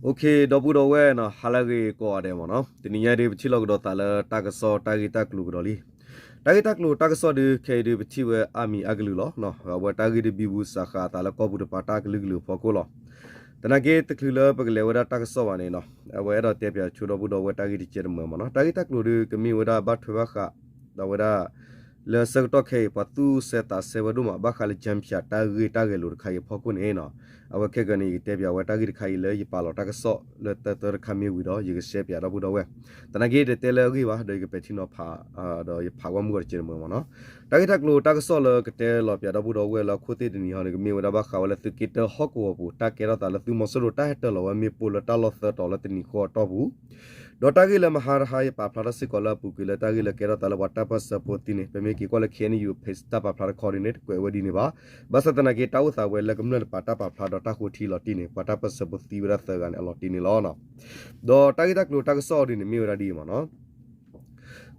ဒီပုၢ်ဒီဝဲၢ်နီၤ ဟါလၢအဂ့ၤကိးဂၤဒဲးမ့ၢ်နီၤ, တနံၤညါဒုး ပထံၣ်လိာ်ကဒီးသးလၢတၢ်ကစီၣ်တၢ်ဂ့ၢ်တၢ်ကျိၤကဒီးလံ. တၢ်ဂ့ၢ်တၢ်ကျိၤတၢ်ကစီၣ်ဒုး ခဲအံၤဒုး ပထံၣ်ဝဲအါမံၤအါကလုာ်လီၤ. အဝဲတၢ်ဂ့ၢ်ဒုးဘံဘူစးဃာ်အသးလၢကီၢ်ပူၤတပၤတၢ်ကလုာ်ကလုာ်အဖီခိၣ်လီၤ. သနာ်က့ တချုးလၢပကလဲၤဝဲဒၣ်တၢ်ကစီၣ်ဘၣ်န့ၣ်နီၤ, အဝဲအဲၣ်ဒိးတဲပၠးဆိဒီပုၢ်ဒီဝဲၢ်တၢ်ဂ့ၢ်တကဲးတမံၤမ့ၢ်နီၤ. တၢ်ဂ့ၢ်တၢ်ကျိၤဒုး ကမ့ၢ်ဝဲဒၣ်ဘၣ်ထွဲဘၣ်ဃး ဒီးဝဲဒၣ် လၢဆၢကတီၢ်ခဲအံၤ ပှၤသူၣ်စဲသးစဲဝဲဒိၣ်မး ဘၣ်ဃးလၢ Jamshid တၢ်ဂ့ၢ်တၢ်ဂဲၤလိာ်တခါအံၤအဖီခိၣ်န့ၣ်နီၤ, အဝဲခဲကနံၣ်အံၤ ယကတဲပၠးဝဲတၢ်ဂ့ၢ်တခါအံၤလၢယပာ်လီၤတၢ်ကစီၣ်လၢတၢတၢတခါမ့ၢ်ဝံၤဒီး ယကရှဲပၠးဒီပုၢ်ဒီဝဲၢ်. သနာ်က့ တတဲလၢအဂ့ၢ်ဘၣ် ဒီးယကပဲာ်ထံနီၤဖး ဒီးယဖးဝဲမုၢ်ဂီၤတကဲးတမံၤမ့ၢ်နီၤ. တၢ်ဂ့ၢ်တၢ်ကျိၤတၢ်ကစီၣ်လၢကတဲလီၤပၠးဒီပုၢ်ဒီဝဲၢ်လၢအခိၣ်သ့ၣ်တနံၤဟီန့ၣ် ကမ့ၢ်ဝဲဒၣ်ဘၣ်ဃးဝဲလၢသုးက့တၢဟီၣ်ကဝီၤပူၤ တၢ်ကဲထီၣ်သးလၢသုးမီၤစိရိၤတၢ်ဟဲတၢၤလီၤဝဲမ့ၣ်ပိၢ်လၢတၢ်လီၢ်သၢတီၤလၢတနံၤဃီအတီၢ်ပူၤ ဒီးတၢ်ဂ့ၢ်လၢမဟါတဟါယပာ်ဖျါထီၣ်စ့ၢ်ကီးလၢအပူၤကွံာ်လၢတၢ်ဂ့ၢ်လၢကဲထီၣ်သးလၢပှၤတၢ်ပၢၢ်ဆၢဖိသံန့ၣ် ပမ့ၢ်က့ၤကွၢ်လၢ K N U အ page တၢ်ပာ်ဖျါတခီဒ်န့ၣ် တကွဲးဝဲဒ်န့ၣ်ဘၣ်. ဘၣ်ဆၣ်သနာ်က့ တၢ်အိၣ်သးဝဲလၢကမျၢၢ်တပၤတၢ်ပာ်ဖျါဒီးတၢ်ဃိထံလီၤတံၢ်န့ၣ် ပှၤတၢ်ပၢၢ်ဆၢဖိသံဝဲဒၣ်သၢဂၤန့ၣ်အလီၤတံၢ်န့ၣ်လီၤ. ဒီးတၢ်ဂ့ၢ်တၢ်ကျိၤတၢ်ကစီၣ်ဒ်န့ၣ်မ့ၢ်ဝဲဒၣ်ဒ်အံၤမ့ၢ်နီၤ.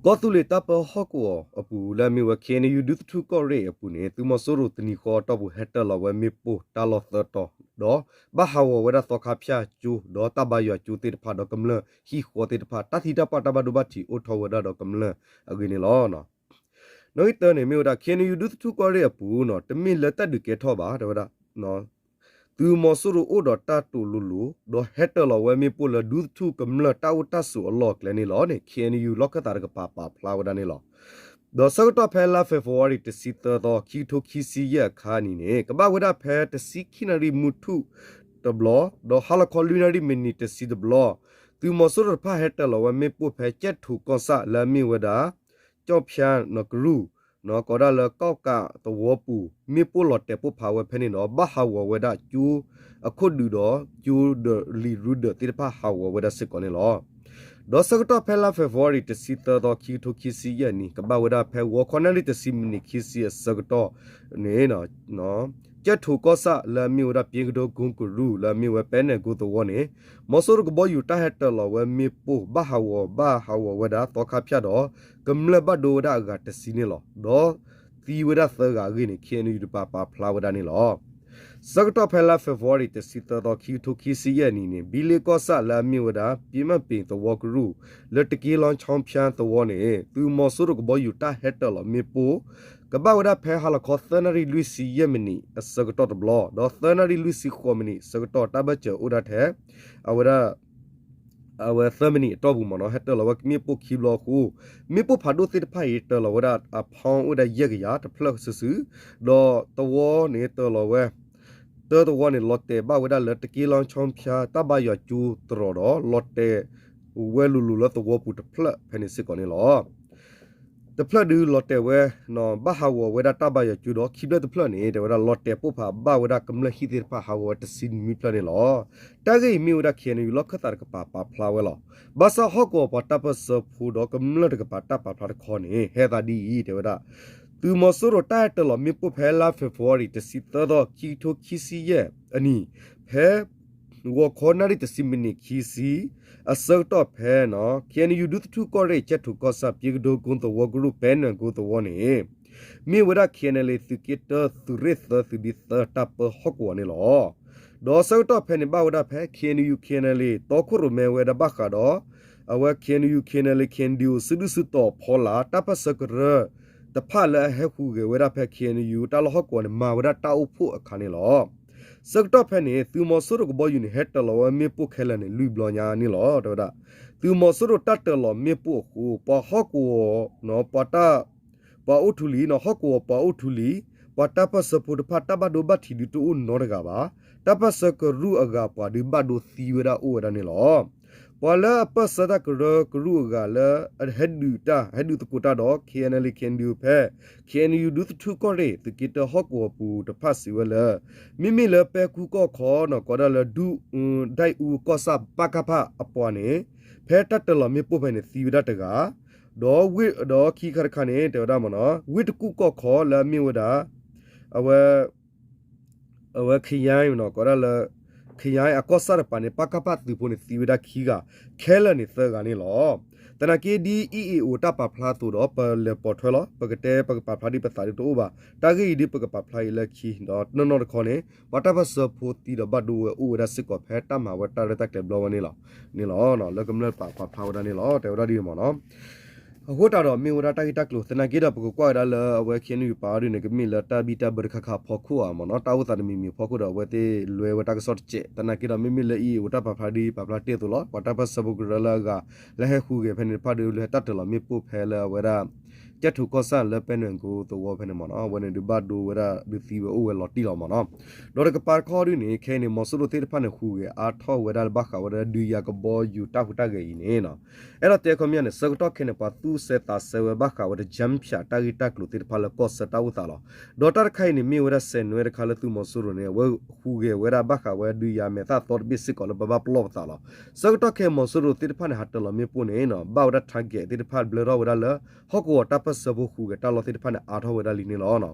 ကီၢ်သူလ့ၤတၢ်ပၢဟီၣ်ကဝီၤအပူၤလၢအမ့ၢ်ဝဲ K N U ဒူသထူၣ်ကီၢ်ရ့ၣ်အပူၤန့ၣ် သုးမီၤစိရိၤတနံၤဃီအတီၢ်ပူၤ ဟဲတၢၤလီၤဝဲမ့ၣ်ပိၢ်တၢ်လီၢ်သၢတီၤ ဒီးဘၣ်ဟးဂီၤဝဲဒၣ်သီခါဖၠၣ်ကၠိ ဒီးတၢ်ဘါယွၤကၠိသ့ၣ်တဖၣ် ဒီးကမျၢၢ်ဟံၣ်ဃီသ့ၣ်တဖၣ် တၢ်သံတၢ်ပှၢ်တၢ်ဘၣ်ဒိဘၣ်ထံးအိၣ်ထီၣ်ဝဲဒၣ်ဒီးကမျၢၢ်အဂ့ၢ်န့ၣ်လီၤ. နီၣ်ဂံၢ်တၢန့ၣ်မ့ၢ်ဝဲဒၣ် K N U ဒူသထူၣ်ကီၢ်ရ့ၣ်အပူၤနီၤ တမ့ၢ်လၢတၢ်ဒုးကဲထီၣ်ဘၣ် တဲဝဲဒၣ် သုးမီၤစိရိၤအိၣ်ဒီးတၢ်တိာ်လိၤလိၤ ဒီးဟဲတၢၤလီၤဝဲမ့ၣ်ပိၢ်လၢဒူသထူၣ်ကမျၢၢ်တၢ်အိၣ်တၢ်ဆိးအလီၢ်အကျဲန့ၣ်လီၤန့ၣ် K N U လီၢ်ခၢၣ်သးတကပၤပာ်ဖျါဝဲဒၣ်န့ၣ်လီၤ. ဒီးဆၢကတီၢ်ဖဲလါ February တဆံသၢသီ ခံကထိခံဆံယဲၢ်အခါန့ၣ်န့ၣ် ကဘၣ်ဝဲဒၣ်ဖဲတဆံခံနၣ်ရံၣ်မုၢ်ထူၣ်တဘျီ ဒီးဟါလီၤခီလွံၢ်နၣ်ရံၣ်မံးနံးတဆံတဘျီ သုးမီၤစိရိၤတဖၣ်ဟဲတၢၤလီၤဝဲမ့ၣ်ပိၢ်ဖဲကၠဲၣ်ထိၣ်ကီၢ်ဆၣ်လၢအမ့ၢ်ဝဲဒၣ် ကၠီၣ်ဖၠါနီၢ်ကရူၢ် ကိးဒၣ်လၢကီၣ်ကးသဝီပူၤ မ့ၣ်ပိၢ်လီၤတဲာ်ပိၢ်ဖးဝဲဖဲန့ၣ်ဒီး ဘၣ်ဟးဂီၤဝဲဒၣ်ကၠိအခိၣ်ဒုးဒီး ကၠိဒီးလံာ်ရူဒၢးသ့ၣ်တဖၣ်ဟးဂီၤဝဲဒၣ်စ့ၢ်ကီးန့ၣ်လီၤ. ဒီးဆၢကတီၢ်ဖဲလါ February တဆံသၢသီ ခံကထိခံဆံယဲၢ်နံၣ် ကဘၣ်ဝဲဒၣ်ဖဲဂီၤခီနၣ်ရံၣ်တဆံမံးနံးခံဆံအဆၢကတီၢ်န့ၣ် ကၠဲၣ်ထိၣ်ကီၢ်ဆၣ်လၢအမ့ၢ်ဝဲဒၣ် ပျ့ကဒိကုန်းကရူၢ် လၢအမ့ၢ်ဝဲပဲနဲၣ်ကိသဝီန့ၣ် မီၤစိရိၤကဘီယူၤတၢ်ဟဲတၢၤလီၤဝဲမ့ၣ်ပိၢ် ဘၣ်ဟးဂီၤဘၣ်ဟးဂီၤဝဲဒၣ်သီခါဖၠၣ်ဒီး ကမျၢၢ်ဘၣ်ဒိဝဲဒၣ်အဂၤတဆံန့ၣ်လီၤ. ဒီးသံဝဲဒၣ်သၢဂၤအဂ့ၢ်န့ၣ် K N U တပၤပာ်ဖျါဝဲဒၣ်န့ၣ်လီၤ. ဆၢကတီၢ်ဖဲလါ February တဆံသၢသီ ခံကထိခံဆံယဲၢ်နံၣ်န့ၣ် ဘံလ့ကီၢ်ဆၣ်လၢအမ့ၢ်ဝဲဒၣ် ပျ့မၣ်ပ့ၤသဝီကရူၢ် လၢတက့လီခၠီဖၠါသဝီန့ၣ် သုးမီၤစိရိၤကဘီယူၤတၢ်ဟဲတၢၤလီၤမ့ၣ်ပိၢ် ကဘၣ်ဝဲဒၣ်ဖဲဟါလီၤခီသၢနၣ်ရံၣ်လွံၢ်ဆံယဲၢ်မံးနံးအဆၢကတီၢ်တဘျီ ဒီးသၢနၣ်ရံၣ်လွံၢ်ဆံဃိးမံးနံးအဆၢကတီၢ် တၢ်ဘၢၣ်စၢၤအိၣ်ဒၣ်ထဲ အဝဲဒၣ် အဝဲသၢမံးနံးအတီၢ်ပူၤမ့ၢ်နီၤ ဟဲတၢၤလီၤဝဲမ့ၣ်ပိၢ်ခံဘျီအဃိ မ့ၣ်ပိၢ်ဖးဒိၣ်သ့ၣ်တဖၣ်အံၤ တၢၤလီၤဝဲဒၣ်အဖီအိၣ်ဝဲဒၣ်ယဲၢ်ကယၤတဖျၢၣ်စုာ်စုာ် ဒီးသဝီန့ၣ်တၢၤလီၤဝဲ တၢသဝီန့ၣ် လီၤတဲာ်ဘၣ်ဝဲဒၣ်လၢတက့လီခၠီဖၠါ တၢ်ဘါယွၤကၠိသရိာ်ဒီး လီၤတဲာ်ဝဲလိၤလိၤလၢသဝီပူၤတဖျၢၣ်ဖဲန့ၣ်စ့ၢ်ကီးန့ၣ်လီၤ. တဖျၢၣ်ဒုးလီၤတဲာ်ဝဲ ဘၣ်ဟးဂီၤဝဲဒၣ်တၢ်ဘါယွၤကၠိဒီး ခံဖျၢၣ်တဖျၢၣ်န့ၣ် တဲဝဲဒၣ်လီၤတဲာ်ပိၢ်ဖးဘၣ်ဝဲဒၣ်ကမျၢၢ်ဟံၣ်သ့ၣ်တဖၣ်ဟးဂီၤဝဲတဆံနွံဖျၢၣ်န့ၣ်လီၤ. တၢ်ဂ့ၢ်အံၤမ့ၢ်ဝဲဒၣ် K N U လီၢ်ခၢၣ်သးတကပၤပာ်ဖျါဝဲလီၤ. ဘၣ်ဆၣ်ဟီၣ်ကဝီၤပှၤတၢ်ပၢၢ်ဆၢဖိဒီးကမျၢၢ်တကပၤတၢ်ပာ်ဖျါတခီန့ၣ် ဟဲသးဒ်အံၤ တဲဝဲဒၣ် သုးမီၤစိရိၤတၢ်ဟဲတၢၤလီၤမ့ၣ်ပိၢ်ဖဲလါ February တဆံသၢသီ ခံကထိခံဆံယဲၢ်အနံၣ် ဖဲ ဂီၤခီနၣ်ရံၣ်တဆံမံးနံးခံဆံ အဆၢကတီၢ်ဖဲ K N U ဒူသထူၣ်ကီၢ်ရ့ၣ် ကၠဲၣ်ထိၣ်ကီၢ်ဆၣ် ပျ့ကဒိကုန်းသဝီကရူၢ် ပဲနဲၣ်ကိသဝီန့ၣ် မ့ၢ်ဝဲဒၣ် K N L A သုးက့တၢသုးရ့ၣ်သၢသုးဒ့သၢတၢ်ပၢဟီၣ်ကဝီၤန့ၣ်လီၤ. ဒီးဆၢကတီၢ်ဖဲန့ၣ်ဘၣ်ဝဲဒၣ်ဖဲ K N U K N L A တီခိၣ်ရိၣ်မဲဝဲဒၣ်ဘၣ်ဃးဒီး အဝဲ K N U K N L A K N D O စုဒုၣ်စုတီၤဖီလာ် တၢ်ပၢၢ်ဆၢကရၢတဖၣ်လၢအဟဲဟူးဂဲၤဝဲဒၣ်ဖဲ K N U တၢ်လီၢ်ဟီၣ်ကဝီၤန့ၣ် မၤဝဲဒၣ်တၢ်အိၣ်ဖှိၣ်အခါန့ၣ်လီၤ. ဆၢကတီၢ်ဖဲန့ၣ် သုးမီၤစိရိၤကဘီယူၤန့ၣ် ဟဲတၢၤလီၤဝဲမ့ၣ်ပိၢ်ခဲလၢာ်န့ၣ် လွံၢ်ဘျီညါန့ၣ်လီၤ တဲဝဲဒၣ်. သုးမီၤစိရိၤတၢ်တၢၤလီၤမ့ၣ်ပိၢ်အဃိ ပှၤဟီၣ်ကဝီၤ ပှၤတၢ် ပှၤအိၣ်ထူလံ ဟီၣ်ကဝီၤပှၤအိၣ်ထူလံ ပှၤတၢ်ပၢၢ်ဆၢဖိတဖၣ် တၢ်ဘၣ်ဒိဘၣ်ထံးဒုးတအိၣ်နီတဂၤဘၣ်. တၢ်ပၢၢ်ဆၢကရူၢ်အဂၤပှၤဒုးဘၣ်ဒိသံဝဲဒၣ်အိၣ်ဝဲဒၣ်န့ၣ်လီၤ. ပှၤလၢအပၢၢ်ဆၢတၢ်ကရၢကရူၢ်အဂၤလၢ ဟဲဒုးတၢ် ဟဲဒုးသကိးတၢ်ဒီး K N L A K N D O ဖဲ K N U ဒူသထူၣ်ကီၢ်ရ့ၣ် သုးက့တၢဟီၣ်ကဝီၤပူၤတဖၣ်စံးဝဲလၢ မ့မ့ၢ်လၢပဲကူကီၢ်ခီနီၤ ကိးဒၣ်လၢ ဒူၣ်အူဒၣ်အူကီၢ်ဆၣ် ပကဖ အပှၤန့ၣ် ဖဲတၢ်တၢၤလီၤမ့ၣ်ပိၢ်ဖဲန့ၣ် သံဝဲဒၣ်တဂၤ ဒီးဝ့ၢ် ဒီးခံခါတခါန့ၣ် တဲဝဲဒၣ်မ့ၢ်နီၤ ဝ့ၢ်တကူၣ်ကီၢ်ခီလၢအမ့ၢ်ဝဲဒၣ် အဝဲ အဝဲ ခယါအံၤနီၤ ကိးဒၣ်လၢ ခယါအံၤအကီၢ်ဆၣ်တပၤန့ၣ် ပကဖ သုးဖိန့ၣ် သံဝဲဒၣ်ခံဂၤ ခဲလၢာ်န့ၣ်သၢဂၤန့ၣ်လီၤ. သနာ်က့ဒ် EAO တၢ်ပာ်ဖျါအသိးဒီး ပလဲၤပိာ်ထွဲလီၤ. ပကတဲပကပာ်ဖျါဒ်ပသးဒ်တအိၣ်ဘၣ်. တၢ်ဂ့ၢ်အံၤဒ်ပကပာ်ဖျါအံၤလၢခံ ဒီးနီၢ်နီၢ်တခီန့ၣ် ပှၤတၢ်ပၢၢ်ဆၢဖိသံဒီးဘၣ်ဒိဝဲအိၣ်ဝဲဒၣ်စ့ၢ်ကီးဖဲတၢ်မၤဝဲတၢ်ရဲၣ်တၢ်ကျဲၤဘျီဝဲန့ၣ်လီၤ. န့ၣ်လီၤ. လၢကမျၢၢ်ပာ်ပာ်ဖျါဝဲဒၣ်န့ၣ်လီၤ. တဲဝဲဒၣ်ဒ်န့ၣ်မ့ၢ်နီၤ. အဃိသတးဒီးမ့ၢ်ဝဲဒၣ်တၢ်ဂ့ၢ်တၢ်ကျိၤ သနာ်က့ဒီး ပကကွၢ်ဝဲဒၣ်လၢအဝဲ KNU ပာ်အီၤဒ်န့ၣ် ကမ့ၢ်လၢတၢ်ဘံၣ်တၢ်ဘၢတခါခါအဖီခိၣ်ဧါမ့ၢ်နီၤ. တၢ်အိၣ်သးတမံၤမံၤအဖီခိၣ်ဒီး အဝဲသ့ၣ်လဲၤဝဲတၢ်ကစီၣ်တစဲး. သနာ်က့ဒီး မ့မ့ၢ်လၢ EAO တၢ်ပာ်ဖျါဒ်ပာ်ဖျါတ့ၢ်အသိးလီၤ. ပှၤတၢ်ပၢၢ်ဆၢဖိကရၢလၢအဂၤ လၢဟဲဃုဂဲၤဖဲန့ၣ်တဖၣ်ဒီး လၢဟဲတၢ်တၢၢ်လီၤမ့ၣ်ပိၢ်ဖဲလၢအဝဲဒၣ် ကၠဲၣ်ထိၣ်ကီၢ်ဆၣ်လၢပဲနွဲၣ်ကိသဝီဖဲန့ၣ်မ့ၢ်နီၤ. အဝဲန့ၣ်ဒုးဘၣ်ဒိဝဲဒၣ်ဒုးသံဝဲအိၣ်ဝဲလီၤတံၢ်လီၤမ့ၢ်နီၤ. ဒီးတကပၤတခီဒ်န့ၣ် ခဲအံၤန့ၣ် မီၤစိရိၤသ့ၣ်တဖၣ်န့ၣ် ဟူးဂဲၤအါထီၣ်ဝဲဒၣ်လၢဘၣ်ဃးဝဲဒၣ်ဒုးယၤကဘီယူၤတၢ်ဟူးတၢ်ဂဲၤအံၤန့ၣ်နီၤ. အဲၣ်ဒိးတဲခီပညီန့ၣ် ဆၢကတီၢ်ခဲအံၤန့ၣ် ပှၤသူၣ်စဲးသးစဲဝဲဘၣ်ဃးဝဲဒီး ကၠၢဖၠး တၢ်ဂ့ၢ်တၢ်ကျိၤသ့ၣ်တဖၣ်လၢကီၢ်ဆၢတၢ်အိၣ်သးလီၤ. ဒီးတၢ်တခါအံၤန့ၣ် မ့ၢ်ဝဲဒၣ်စဲးနွဲတခါလၢသုးမီၤစိရိၤန့ၣ် အဝဲဟူးဂဲၤဝဲဒၣ်ဘၣ်ဃးဝဲဒုးယၤမဲာ်သၣ်သီတဘ့ၣ်စ့ၢ်ကီးလၢပဘၣ်ပလီၢ်ပသးလီၤ. ဆၢကတီၢ်ခဲအံၤ မီၤစိရိၤသ့ၣ်တဖၣ်န့ၣ် ဟးတၢၢ်လီၤမ့ၣ်ပိၢ်န့ၣ်နီၤ ဘၣ်ဝဲဒၣ် target သ့ၣ်တဖၣ်ဘျၢထီၣ်ဝဲဒၣ်လၢ ဟီၣ်ကဝီၤတၢ်ပၢၢ်ဆၢဖိဟူးဂဲၤတၢ်လီၢ်သ့ၣ်တဖၣ်န့ၣ် အါထီၣ်ဝဲဒၣ်လံန့ၣ်လီၤ.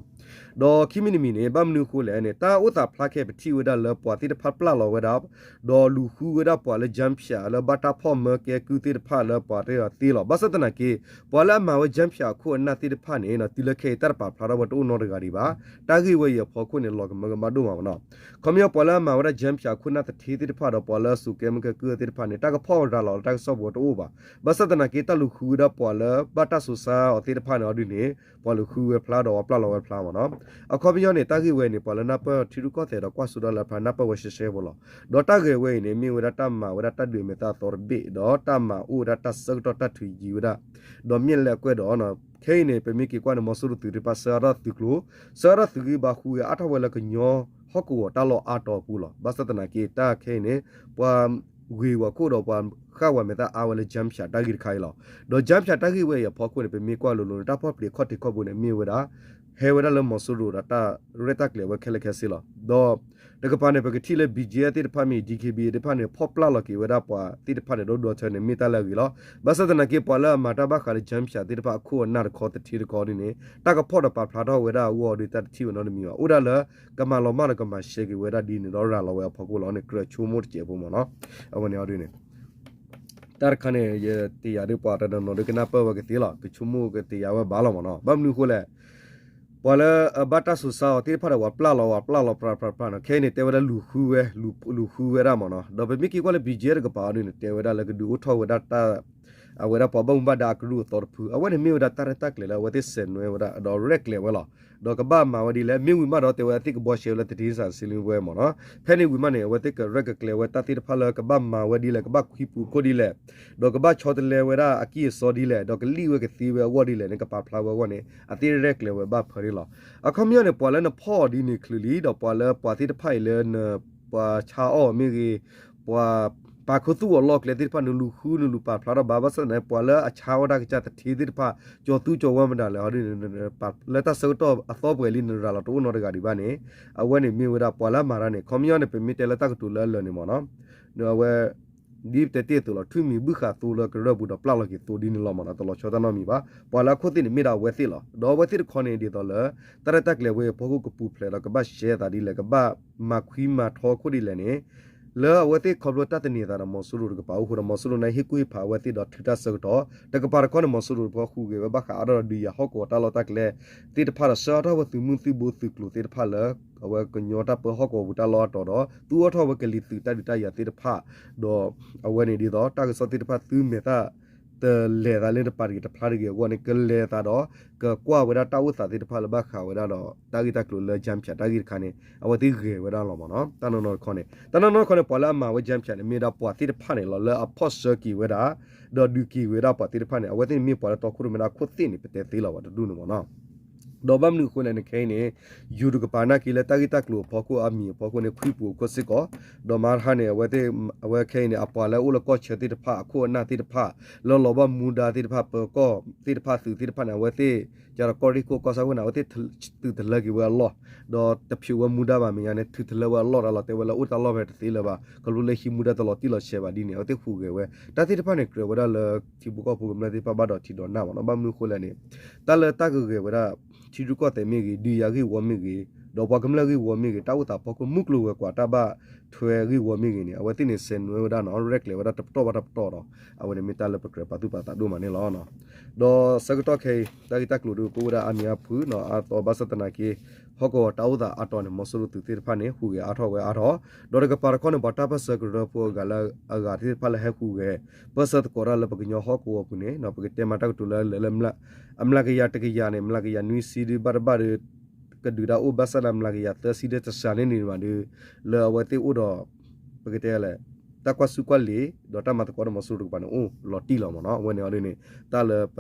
ဒီးခံမံၤတမံၤန့ၣ် ဘၣ်မနုၤအဃိလဲၣ်န့ၣ် တၢ်အိၣ်သးဖျါခဲအံၤ ပထံၣ်ဝဲဒၣ်လၢပှၤသ့ၣ်တဖၣ်ပျၢ်လီၤဝဲဒၣ် ဒီးလူၤဃုဝဲဒၣ်ပှၤလၢကၠၢဖၠးလၢဘၣ်တၢ်ဖီၣ်မၢကဲကုၢ်သ့ၣ်တဖၣ်လၢပှၤတသ့လီၤ. ဘၣ်ဆၣ်သနာ်က့ ပှၤလၢအမၤဝဲကၠၢဖၠးအခိၣ်အနၢ်သ့ၣ်တဖၣ်န့ၣ် တုၤလၢခဲအံၤတၢ်တပာ်ဖျါထီၣ်ဝဲတအိၣ်နီတဂၤဒံးဘၣ်. တၢ်ဂ့ၢ်ဝဲအံၤအဖီခိၣ်န့ၣ် လီၤကမၢကမၣ်ဒိၣ်မးမ့ၢ်နီၤ. ခီပညီပှၤလၢအမၤဝဲဒၣ်ကၠၢဖၠးအခိၣ်အနၢ်သထ့သ့ၣ်တဖၣ်ဒီးပှၤလၢအစိာ်ကဲမုၢ်ကဲကုၢ်သ့ၣ်တဖၣ်န့ၣ် တၢ်ကဖီၣ်ရၤလီၤလၢတၢ်ကစီၣ်ပူၤတအိၣ်ဘၣ်. ဘၣ်ဆၣ်သနာ်က့ တၢ်လူၤဃုဝဲဒၣ်ပှၤလၢဘၣ်တၢ်စိၤဆါအီၤသ့ၣ်တဖၣ်န့ၣ်အီၤဒ်န့ၣ် ပှၤလူၤဃုဝဲဖျါဒီးပှၤပျၢ်လီၤဝဲဖျါမ့ၢ်နီၤ. အခီပညီန့ၣ် တၢ်ဂ့ၢ်ဝဲန့ၣ် ပှၤလၢနၢ်ပၢၢ်ထံရူၢ်ကီၢ်သဲးဒီးကွၢ်စိဒီးလၢဖျါ နၢ်ပၢၢ်ဝဲရှဲရှဲဖိလီၤ. ဒီးတၢ်ဂ့ၢ်ဝဲအံၤန့ၣ် မ့ၢ်ဝဲဒၣ်တၢ်မၤဝဲဒၣ်တၢ်ဒုးအမဲာ်သၣ်အသီတဘ့ၣ် ဒီးတၢ်မၤအိၣ်ဝဲဒၣ်တၢ်ဆၢကတီၢ်တၢ်ထုးယံၤဝဲဒၣ် ဒီးမ့ၢ်လဲၣ်အကွဲၢ်ဒီး ခဲအံၤန့ၣ် ပမ့ၢ်က့ၤကွၢ်န့ၣ် မီၤစိရိၤသုးသ့ၣ်တဖၣ် ဆှၢအါထီၣ်သုးကျိၤ, ဆှၢအါထီၣ်သုးဂံၢ်ဘါ ဟူးဂဲၤအါထီၣ်ဝဲလၢကညီဟီၣ်ကဝီၤတၢ်လီၢ်အါတီၤအပူၤလီၤ. ဘၣ်ဆၣ်သနာ်က့ တၢ်ခဲအံၤန့ၣ် ပှၤဂ့ၤဝဲခိၣ်ဒီးပှၤဃၣ်ဝဲမဲာ်သၣ်အါဝဲလၢ ကၠၢဖၠးတၢ်ဂ့ၢ်တခါအံၤလီၤ. ဒီးကၠၢဖၠးတၢ်ဂ့ၢ်ဝဲအံၤအဖီခိၣ်န့ၣ် ပမ့ၢ်ကွၢ်လိၤလိၤန့ၣ် တၢ်ဖီၣ်ပျံၤခီၣ်ထံးခီၣ်ဘိန့ၣ် မ့ၢ်ဝဲဒၣ် ဟဲဝဲဒၣ်လၢမီၤစိရိၤဒီးတၢ်ရဲၣ်တၢ်ကျဲၤဝဲခဲလၢာ်ခဲဆ့လီၤ. ဒီးတကပၤန့ၣ် ပကထံၣ်လၢ ဘီကၠ့သ့ၣ်တဖၣ်မ့ၢ် DKBA သ့ၣ်တဖၣ်န့ၣ် ဖီၣ်ပျၢ်လီၤက့ၤဝဲဒၣ်ပှၤသ့ၣ်တဖၣ်န့ၣ် ဒီဒူၣ်ဒီထၢန့ၣ် မ့ၢ်တၢ်လၢအဂ့ၤလီၤ. ဘၣ်ဆၣ်သနာ်က့ ပှၤလၢအမၤတၢ်ဘၣ်ဃးလၢ ကၠၢဖၠးသ့ၣ်တဖၣ်အခိၣ်အနၢ်တခီတထ့တခီဒ်န့ၣ် တၢ်ကဖီၣ်ဒီးပာ်ဖျါထီၣ်ဝဲဒၣ်အဂီၢ်ဒီး တၢ်တထံၣ်ဝဲနီတမံၤဘၣ်. အိၣ်ဒၣ်လၢ ကမၤလီၤမၢ်ဒီးကမၤရှဲက့ၤဝဲဒၣ်ဒ်န့ၣ်ဒီးရၤလီၤဝဲအဖီခိၣ်လီၤန့ၣ် ကြၢးဆိကမိၣ်တစဲးဖိမ့ၢ်နီၤ. အဝဲန့ၣ်အီၤဒ်န့ၣ် တၢ်တခါန့ၣ် ယတယာ်ဒ်ပှၤတနီၤနီၤဒ်ကနၢ်ပၢၢ်ဝဲကသ့လီၤ, ကဆိကမိၣ်ကတယာ်ဝဲဘၣ်လီၤမ့ၢ်နီၤ. ဘၣ်မနုၤအဃိလဲၣ်, ပှၤလၢအဘၣ်တၢ်စိၤဆါအီၤသ့ၣ်တဖၣ်ဒီး ပှၤပျၢ်လီၤ ပှၤပျၢ်လီၤပြးပြးပြးနီၤ. ခဲအံၤန့ၣ် တဲဝဲဒၣ်လူၤဃုဝဲ, လူၤဃုဝဲဒၣ်မ့ၢ်နီၤ. ဒီးပမ့ၢ်က့ၤကွၢ်လၢ ဘီကၠ့ တကပၤအီၤဒ်န့ၣ် တဲဝဲဒၣ်လၢကဒုးအိၣ်ထီၣ်ဝဲဒၣ်တၢ် အဝဲဒၣ်ပှၤဘၣ်မူဘၣ်ဒါအကရူၢ်အသီတဖု, အဝဲန့ၣ်မ့ၢ်ဝဲဒၣ်တၢ်ရဲၣ်တၢ်ကျဲၤလၢအဝဲသ့ၣ်ဆဲးနွဲဝဲဒၣ် ဒီးရဲၣ်ကျဲၤဝဲလီၤ. ဒီးကဘၣ်မၤဝဲဒ်လဲၣ်, မ့ၢ်ဝံၤမးဒီးတဲဝဲအသ့ၣ်ကဘှီရှဲဝဲလၢ သတင်းစာရှင်းလင်းပွဲ မ့ၢ်နီၤ. ဖဲန့ၣ်ဝံၤမးန့ၣ် အဝဲသ့ၣ်ကရဲၣ်ကကျဲၤဝဲတၢ်သ့ၣ်တဖၣ်လၢကဘၣ်မၤဝဲဒ်လဲၣ်, ကဘၣ်ခွံပူၤခိၣ်ဒ်လဲၣ်, ဒီးကဘၣ်ဆီတလဲဝဲဒၣ်အကံၢ်အစီဒ်လဲၣ်, ဒီးကလံၣ်ဝဲကသ့ဝဲအဂီၢ်ဒ်လဲၣ်န့ၣ် ကပာ်ဖျါဝဲအဂီၢ်န့ၣ် အသ့ၣ်ရဲၣ်ကျဲၤဝဲဘၣ်ဖၢန့ၣ်လီၤ. အခီပညီန့ၣ် ပှၤလၢနဖီၣ်အီၤဒ်န့ၣ်ချုးလံ, ဒီးပှၤလၢပှၤသ့ၣ်တဖၣ်အံၤလၢန ပှၤဆါအီၣ်မ့ၢ်ဂ့ၤ, ပှၤပာ်ခူသူၣ်အီၤလီၢ်ကျဲသ့ၣ်တဖၣ် နလူၤဃုနလူၤပာ်ဖျါထီၣ်ဘၣ်, ဘၣ်ဆၣ်သနာ်က့ ပှၤလၢအဆါအီၣ်တၢ်ကစၢ်သထ့သ့ၣ်တဖၣ် ကၠီၤသူကၠီၤဝါမတၤလဲၣ် လၢတၢ်ဆၢကတီၢ်အသီပှဲၤလံ နရၤလီၤတအိၣ်နီတဂၤဒံးဘၣ်န့ၣ်, အဝဲန့ၣ်မ့ၢ်ဝဲဒၣ် ပှၤလၢအမၤတၢ်န့ၣ် ခီပညီန့ၣ် ပမ့ၢ်တဲလၢတၢ်ကတိၤလၢအလၢာ်န့ၣ်မ့ၢ်နီၤ, အဝဲ ဒ်ပတဲတ့ၢ်အသိးလီၤ, ထွံၣ်မံၤဘုၣ်ဃာ်သိလၢကရၢၢ်ပူၤဒီးပျၢ်လီၤက့ၤသိဒ်န့ၣ်လီၤမ့ၢ်နီၤ, တလီၤဆီတၢ်နီတမံၤဘၣ်. ပှၤလၢအခိၣ်သ့ၣ်န့ၣ်မ့ၢ်ဒၣ်အဝဲသ့ၣ်လီၤ. ဒီးအဝဲသ့ၣ်တခီန့ၣ် ဒ်သိးလၢ တၢ်ရဲၣ်တၢ်ကျဲၤဝဲအံၤအဖီခိၣ်ကပူၤဖျဲးဒီးကဘၣ်ရှဲအသးဒ်လဲၣ်, ကဘၣ်မၤခွံမၤထီခိၣ်ဒ်လဲၣ်န့ၣ် လၢအဝဲသ့ၣ်ခီဖျိတၢ်သန့ၤအသးဒီးမီၤစိရိၤတကပၤအိၣ်ဃိဒီး မီၤစိရိၤန့ၣ်ဟ့ၣ်ကူၣ်ဟ့ၣ်ဖးအဝဲသ့ၣ်ဒီးထုးတၢ်ဆၢကတီၢ်, တကပၤတခီန့ၣ် မီၤစိရိၤတခီဃုာ်ဂဲၤဝဲဘၣ်ဃးအါထီၣ်ဒီးဒုးယၤဟီၣ်ကဝီၤတၢ်လီၢ်တၢ်ကျဲသ့ၣ်တဖၣ်ဒီး ဆှၢအါထီၣ်ဝဲသုးမုၢ်သုးဘိသုးကျိၤသ့ၣ်တဖၣ်လၢ အဝဲကညီတၢ်ပၢဟီၣ်ကဝီၤပူၤတၢ်လီၢ်အါတီၤဒီး သူအါထီၣ်ဝဲကလံၤသုးတၢ်ဒုးတၢ်ယၤသ့ၣ်တဖၣ်, ဒီးအဝဲန့ၣ်ဒ်သိး တၢ်ကစီၣ်သ့ၣ်တဖၣ်သုမဲာ်သၣ် တလဲၤသးလၢတပၤတဂ့ၤတဖျါတဂ့ၤအဂီၢ်န့ၣ် ကလဲၤသးဒီး ကကွၢ်ဝဲဒၣ်တၢ်အိၣ်သးသ့ၣ်တဖၣ်လၢဘၣ်ဃးဝဲဒၣ်ဒီး တၢ်ဂ့ၢ်တၢ်ကျိၤလၢ ကၠၢဖၠး တၢ်ဂ့ၢ်တခါန့ၣ် အဝဲသ့ၣ်ဂဲၤဝဲဒၣ်လီၤမ့ၢ်နီၤ. တၢ်နီၢ်နီၢ်တခီန့ၣ် တၢ်နီၢ်နီၢ်တခီန့ၣ် ပှၤလၢအမၤဝဲ ကၠၢဖၠး န့ၣ် မ့ၢ်ဒၣ်ပှၤသ့ၣ်တဖၣ်န့ၣ်လီၤ လၢအဖီၣ်ဆှၢက့ၤဝဲဒၣ် ဒီးဒုးက့ၤဝဲဒၣ်ပှၤသ့ၣ်တဖၣ်န့ၣ် အဝဲသ့ၣ်န့ၣ်မ့ၢ်ပှၤလၢတီခိၣ်ရိၣ်မဲဒၣ်ခိၣ်သ့ၣ်န့ၣ် ပတဲသ့လီၤဝဲတဒူၣ်န့ၣ်မ့ၢ်နီၤ. ဒီးဘၣ်မနုၤအဃိလဲၣ်န့ၣ် ခဲအံၤန့ၣ် ယိၤတကပၤနာ်က့လၢတၢ်ဂ့ၢ်တၢ်ကျိၤအဖီခိၣ်အမံၤအဖီခိၣ်န့ၣ် ခွံပူၤအခိၣ်စ့ၢ်ကီး, ဒီးမၤတဟါန့ၣ် အဝဲသ့ၣ် အဝဲခဲအံၤန့ၣ် အပှၤလၢအိၣ်လၢကီၢ်ဆၢသ့ၣ်တဖၣ်အခိၣ်အနၢ်သ့ၣ်တဖၣ် လၢလီၤဘၣ်မူဒါသ့ၣ်တဖၣ် ပၢၤကီၢ်သ့ၣ်တဖၣ်သုးသ့ၣ်တဖၣ်န့ၣ် အဝဲသ့ၣ် ကဒီးကီၢ်ရ့ၣ်ခိၣ်ကီၢ်ဆၣ်ခိၣ်န့ၣ် အဝဲသ့ၣ်သုးတလၢက့ၤဝဲအလီၢ်, ဒီးတဖျိးဝဲမူဒါဘၣ်မဲာ်ညါန့ၣ် ထုးတလၢဝဲအလီၢ်တၢ်လီၤ တဲဝဲလၢအိၣ်တၢ်လီၢ်ဖဲတသ့လၢၤဘၣ် ခီဖျိလၢဟံးမူဒါတလီၤတံၢ်လီၤဆဲးဘၣ်ဒ်န့ၣ် အဝဲသ့ၣ်ဟူးဂဲၤဝဲ တၢ်သ့ၣ်တဖၣ်န့ၣ် ကြၢးဝဲဒၣ်လၢထံဖိကီၢ်ဖိကမျၢၢ်သ့ၣ်တဖၣ်ဘၣ်ဒီးထံဒီးနၢ်မ့ၢ်နီၤ. ဘၣ်မနုၤအဃိလဲၣ်န့ၣ် တၢ်လၢတၢ်ကဂဲၤဝဲဒၣ် ထံရူၢ်ကီၢ်သဲးမ့ၢ်ဂ့ၤ ဒုးယၤဂ့ၢ်ဝီမ့ၢ်ဂ့ၤ ဒီးပှၤကမျၢၢ်ဂ့ၢ်ဝီမ့ၢ်ဂ့ၤ တၢ်အိၣ်သးဖီခိၣ်မုၢ်ကျိၤဝဲၤကွာ်တၢ်ဘၣ်ထွဲဂ့ၢ်ဝီမ့ၢ်ဂ့ၤန့ၣ် အဝဲသ့ၣ်န့ၣ် ဆဲးနွဲဝဲဒၣ်နီၤ ရဲၣ်ကျဲၤဝဲဒၣ်တပတီၢ်ဘၣ်တပတီၢ်ဒီး အဝဲန့ၣ်မ့ၢ်တၢ်လၢပကြၢးပာ်သူၣ်ပာ်သးဒိၣ်မးန့ၣ်လီၤ. ဒီးဆၢကတီၢ်ခဲအံၤ တၢ်ဂ့ၢ်တၢ်ကျိၤဒုးကအိၣ်ဝဲဒၣ်အါမံၤအါဖုးနီၤ အါတီဘၣ်ဆၣ်သနာ်က့ ဟီၣ်ကဝီၤတၢ်အိၣ်သးအါတီန့ၣ် မီၤစိရိၤသုးသ့ၣ်တဖၣ်န့ၣ် ဟူးဂဲၤအါထီၣ်ဝဲအါထီၣ် ဒီးတကပၤတခီန့ၣ် ပှၤတၢ်ပၢၢ်ဆၢကရၢဖိအဂၤလၢအဂၤသ့ၣ်တဖၣ်လၢဟဲဟူးဂဲၤ ပၢၢ်ဆၢသကိးတၢ်လၢပကညီဟီၣ်ကဝီၤပူၤန့ၣ် ပကတဲမးတၢ်ကတိၤလၢလၢ အမျးကယၤတကယၤန့ၣ် မျးကယၤနွံဆံဒုးဘၣ်တဘၣ်ဒီး ကဒုးတၢ်အိၣ်ဘၣ်ဆၣ်ဒီးမျးကယၤသၢဆံဒီးတစှၤန့ၣ်န့ၣ်မးဒီး လၢအဝဲသ့ၣ်အိၣ်ဒီး ပကတဲလဲၣ် တၢ်ကွၢ်ဆူၣ်ကွၢ်လ့ၤ ဒီးတၢ်မၤသကိးဒီးမီၤစိရိၤတကပၤန့ၣ် အိၣ်လီၤတံၢ်လီၤမ့ၢ်နီၤ အဝဲန့ၣ်အီၤဒ်န့ၣ် တၢ်လၢ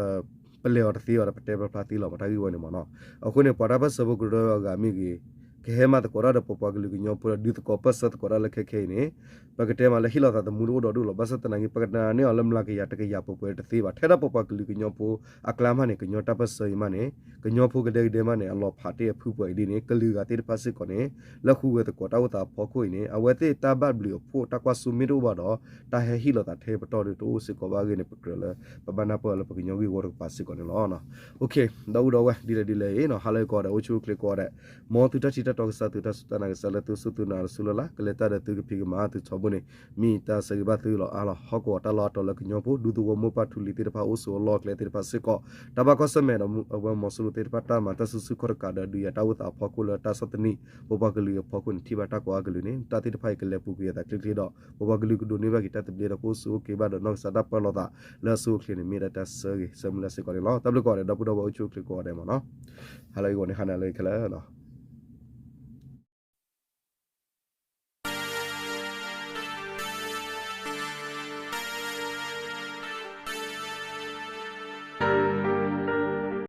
ပလဲၤအီၤတသ့အီၤဒီး ပတဲဖျါဖျါသ့လီၤမ့ၢ်တၢ်ဂ့ၢ်ဝဲန့ၣ်မ့ၢ်နီၤ အဃိန့ၣ် ပှၤတၢ်ပၢၢ်ဆၢဖိကရၢအဂၤမ့ၢ်ဂ့ၤ ကဟဲမၤသကိးတၢ်ဒီးပပှၤကလုာ်ကညီဖိဒီး ဒုးသကိးပၢၢ်ဆၢသကိးတၢ်လၢခဲခဲအံၤန့ၣ် ပကတဲမးလၢဟ့ၣ်လီၤသးသမူတအိၣ်ဒီးဒိၣ်လီၤ ဘၣ်ဆၣ်သနာ်က့ ပကနာ်န့ၢ်အီၤလၢမျးကယၤတကယၤပှဲၤပှဲၤတသ့ဘၣ် ထဲဒၣ်ပပှၤကလုာ်ကညီဖိအကျါမးန့ၣ် ကညီတၢ်ပၢၢ်ဆၢအံၤမးန့ၣ် ကညီဖိကဒဲကဒဲမးန့ၣ် အလီၤဖးတ့ၢ်အဖုပှဲၤအံၤဒ်န့ၣ် ကလုာ်ဂၤသ့ၣ်တဖၣ်စ့ၢ်ကီးန့ၣ် လၢဟူးဂဲၤသကိးတၢ်အိၣ်သးအဖီခိၣ်အံၤန့ၣ် အဝဲသ့ၣ်တၢ်ဘၣ်ဘျုးအဖှိၣ်တၢ်ကွၢ်စိမ့ၢ်တအိၣ်ဘၣ်ဒီး တၢ်ဟဲဟ့ၣ်လီၤသးထဲပတီၢ်ဒုးတအိၣ်စ့ၢ်ကီးဘၣ်အဂ့ၢ်န့ၣ် ပကြၢးလၢ ပဘၣ်နၢ်ပၢၢ်အီၤလၢပကညီဂ့ၢ်ဝီတကပၤစ့ၢ်ကီးန့ၣ်လီၤ. ဒီပုၢ်ဒီဝဲၢ် ဒ်လဲၣ်ဒ်လဲၣ်အံၤ ဟါလၢဂီၤဒီး အိၣ်ဆူၣ်အိၣ်ချ့ကိးဂၤဒဲး မ်သုတၢ်ထံၣ်တၢ်တီကစၢ် သုတၢ်စူၢ်တၢ်နာ်ကစၢ်လၢသုစူၢ်သုနာ်လၢဆူလၢ်လၢ် ကလဲၤတၢ်ဒီးသုကဖံးကမၤသုထီဘိန့ၣ် မ့ၢ်တၢ်ဆၢဂ့ၤဘၣ်သုလီၤအါလီၤ. ဟီၣ်ကဝီၤတၢ်လီၢ်အါတီၤလၢကညီဖိ ဒူသဝီမိၢ်ပၢ်ထူလံၤသ့ၣ်တဖၣ် အိၣ်ဆိးအလီၢ်အကျဲသ့ၣ်တဖၣ်စ့ၢ်ကီး တၢ်ဘၣ်ကွၢ်ဆၢၣ်မဲာ်ဒီးအဝဲမီၤစိရိၤသ့ၣ်တဖၣ် တၢ်မၤတၢ်စုဆူၣ်ခီၣ်တကးဒီး ဒုးယၤတၢ်အိၣ်သးအဖီခိၣ်လၢတၢ်ဆီၣ်သနံး ပပှၤကလုာ်အဖီခိၣ်န့ၣ် ထံၣ်ဘၣ်တၢ်ကိးအါကလုာ်န့ၣ် တၢ်သ့ၣ်တဖၣ်အံၤကလဲၤပူၤကွံာ်အသးချ့ချ့ဒီး ပပှၤကလုာ်ကဒိးန့ၢ်ဘၣ်က့ၤတၢ်သဘျ့ဒီး ကအိၣ်ဆူၣ်အိၣ်ချ့ဘၣ်ဒီး နီၢ်ကစၢ်တၢ်ပၢလီၤသးလၢအဆိအချ့န့ၣ် မ့ၢ်ဒၣ်တၢ်ဆၢဂ့ၤဆၢမုၢ်လၢ်စ့ၢ်ကီးန့ၣ်လီၤ. တၢ်ဘျုးကိးဂၤဒဲး ဒီပုၢ်ဒီဝဲၢ် အိၣ်ဆူၣ်အိၣ်ချ့ကိးဂၤဒဲးမ့ၢ်နီၤ. ဟါလၢဂီၤန့ၣ် ဟါနၤလၢခဲလၢာ်